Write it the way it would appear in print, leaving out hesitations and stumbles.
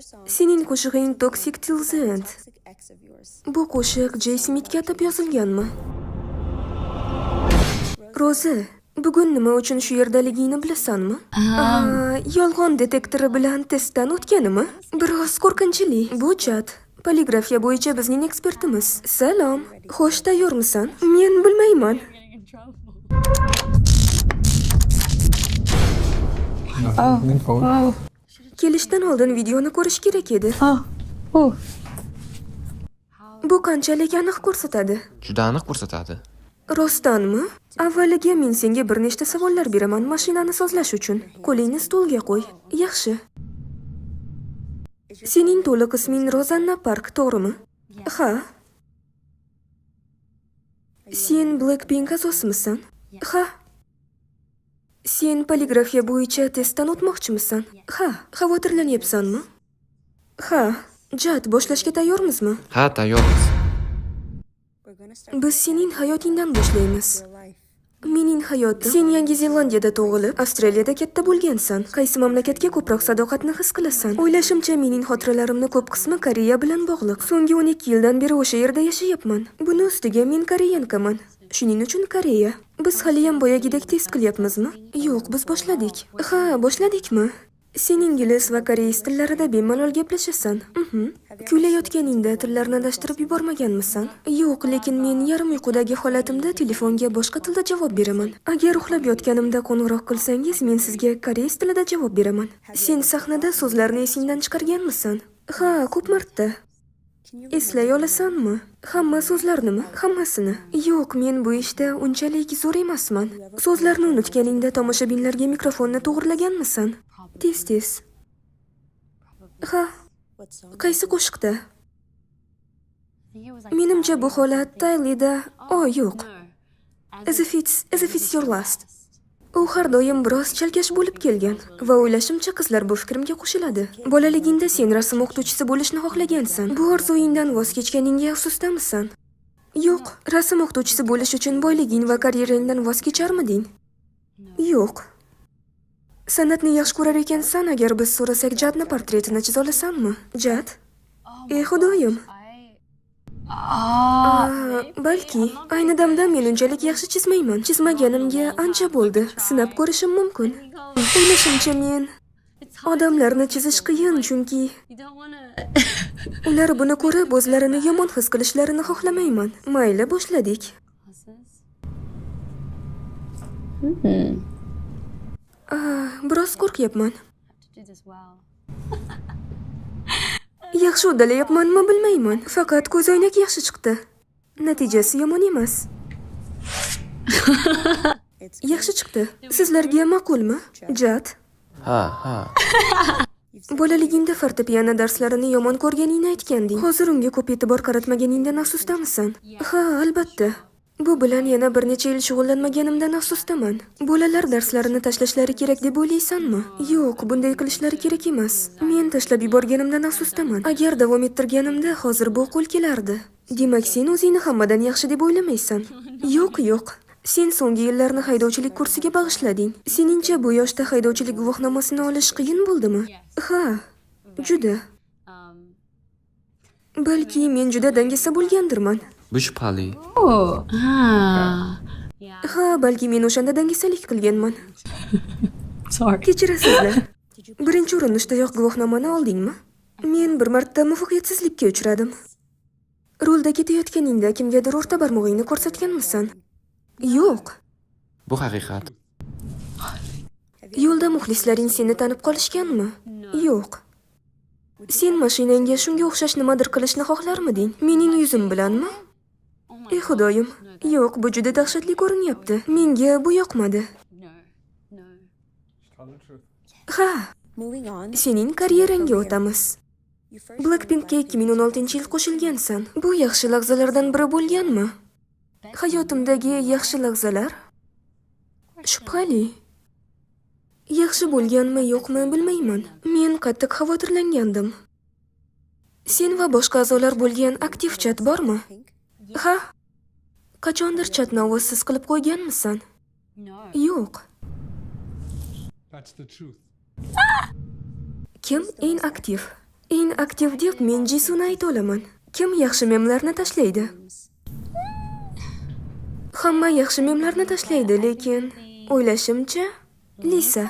Sening qo'shig'ing Toxic Till the End. Bu qo'shiq Jay Smithga atab yozilganmi? Rozi, bugun nima uchun shu yerdaligingni bilasanmi? Yolg'on detektori bilan testdan o'tganimi? Biroz qo'rqinchli. Bu Chat. Poligrafiya bo'yicha bizning ekspertimiz. Salom. Xo'sh, tayyormisan? Men bilmayman. Oh. Kelishdan oldin videoni ko'rish kerak edi. Oh. Oh. Bu qanchalik aniq ko'rsatadi? Juda aniq ko'rsatadi. Rostdanmi? Avvaliga men senga bir nechta savollar beraman mashinani sozlash uchun. Qo'lingni stolga qo'y. Yaxshi. Sening to'liq isming Rozanna Park, to'g'rimi? Ha. Sen Blackpink a'zosimisan? Ha. Sen poligrafiya bo'yicha testdan o'tmoqchimisan? Ha. Xavotirlanyapsanmi? Ha. Jad, boshlashga tayyormizmi? Ha, tayyormiz. Biz sening hayotingdan boshlaymiz. Mening hayotim. Sen Yangi Zelandiyada tug'ilib, Avstraliyada katta bo'lgansan. Qaysi mamlakatga ko'proq sadoqatni his qilasan? O'ylashimcha, mening xotiralarimni ko'p qismi Koreya bilan bog'liq. So'nggi 12 yildan beri o'sha yerda yashayapman. Buni ustiga men koreyankaman. Shuning uchun Koreya. Biz haliyam boyagidek test qilyapmizmi? Yo'q, biz boshladik. Ha, boshladikmi? Sen ingliz va koreys tillarida bemalol gaplashasan. Kuylayotganingda tillarni adashtirib yubormaganmisan? Yo'q, lekin men yarim uyqudagi holatimda telefonga boshqa tilda javob beraman. Agar uxlab yotganimda qo'ng'iroq qilsangiz, men sizga koreys tilida javob beraman. Sen sahnada so'zlarni esingdan chiqarganmisan? Ha, ko'p marta. Eslay olasanmi? Hamma so'zlarnimi? Hammasini. Yo'q, men bu ishda unchalik zo'r emasman. So'zlarni unutganingda tomoshabinlarga mikrofonni to'g'irlaganmisan? Tez-tez. Ha. Qaysi qo'shiqda? Menimcha bu holat Taylida. O, yo'q. As if it's your last. U har doim biroz chalkash bo'lib kelgan va o'ylashimcha, qizlar bu fikrimga qo'shiladi. Bolaligingda sen rasm o'qituvchisi bo'lishni xohlagansan. Bu orzuyingdan voz kechganingga afsusdamisan? Yo'q, rasm o'qituvchisi bo'lish uchun boyliging va karyerangdan voz kecharmiding? Yo'q. San'atni yaxshi ko'rar ekansan, agar biz so'rasak, Jadni portretini chiza olasanmi? Jad? Ey xudoyim. Balki ayni damda men unchalik yaxshi chizmayman. Chizmaganimga ancha bo'ldi. Sinab ko'rishim mumkin. O'ylashimcha, men odamlarni chizish qiyin, chunki ular buni ko'rib o'zlarini yomon his qilishlarini xohlamayman. Mayli, boshladik. Biroz qo'rqyapman. Yaxshi uddalayapmanmi, bilmayman. Faqat ko'zoynak yaxshi chiqdi. Natijasi yomon emas. Yaxshi chiqdi. Sizlarga ma'qulmi? Jad, Ha, ha. bolaligingda fortepiano darslarini yomon ko'rganingni aytganding. Hozir unga ko'p e'tibor qaratmaganingdan afsusdamisan? Ha, albatta. Bu bilan yana bir necha yil shug'ullanmaganimdan afsusdaman. Bolalar darslarini tashlashlari kerak deb o'ylaysanmi? Yo'q, bunday qilishlari kerak emas. Men tashlab yuborganimdan afsusdaman. Agar davom ettirganimda, hozir bu qo'l kelardi. Demak, sen o'zingni hammadan yaxshi deb o'ylamaysan? Yo'q, yo'q. Sen so'nggi yillarni haydovchilik kursiga bag'ishlading. Seningcha, bu yoshda haydovchilik guvohnomasini olish qiyin bo'ldimi? Ha, juda. Balki men juda dangasa bo'lgandirman. Bu shubhali. Oh. Ah. Ha, balki men o'shanda dangasalik qilganman. Sorry. Kechirasizlar. Birinchi urinishdayoq guvohnomani oldingmi? Men bir marta muvaffaqiyatsizlikka uchradim. Rulda ketayotganingda kimgadir o'rta barmog'ingni ko'rsatganmisan? Yo'q. Bu haqiqat. Yo'lda muxlislaring seni tanib qolishganmi? Yo'q. Sen mashinangga shunga o'xshash nimadir qilishni xohlarmiding? Mening yuzim bilanmi? Ey xudoyim. Yo'q, bu juda dahshatli ko'rinyapti. Menga bu yoqmadi. Ha, sening karyerangga o'tamiz. Blackpinkka 2016-yil qo'shilgansan. Bu yaxshi lahzalardan biri bo'lganmi? Hayotimdagi yaxshi lahzalar? Shubhali. Yaxshi bo'lganmi, yo'qmi, bilmayman. Men qattiq xavotirlangandim. Sen va boshqa a'zolar bo'lgan aktiv chat bormi? Ha. Qachondir chatni ovozsiz qilib qo'yganmisan? Yo'q. That's the truth. Kim eng aktiv? Eng aktiv deb men Jisuni ayta olaman. Kim yaxshi memlarni tashlaydi? Hamma yaxshi memlarni tashlaydi, lekin o'ylashimcha, Lisa.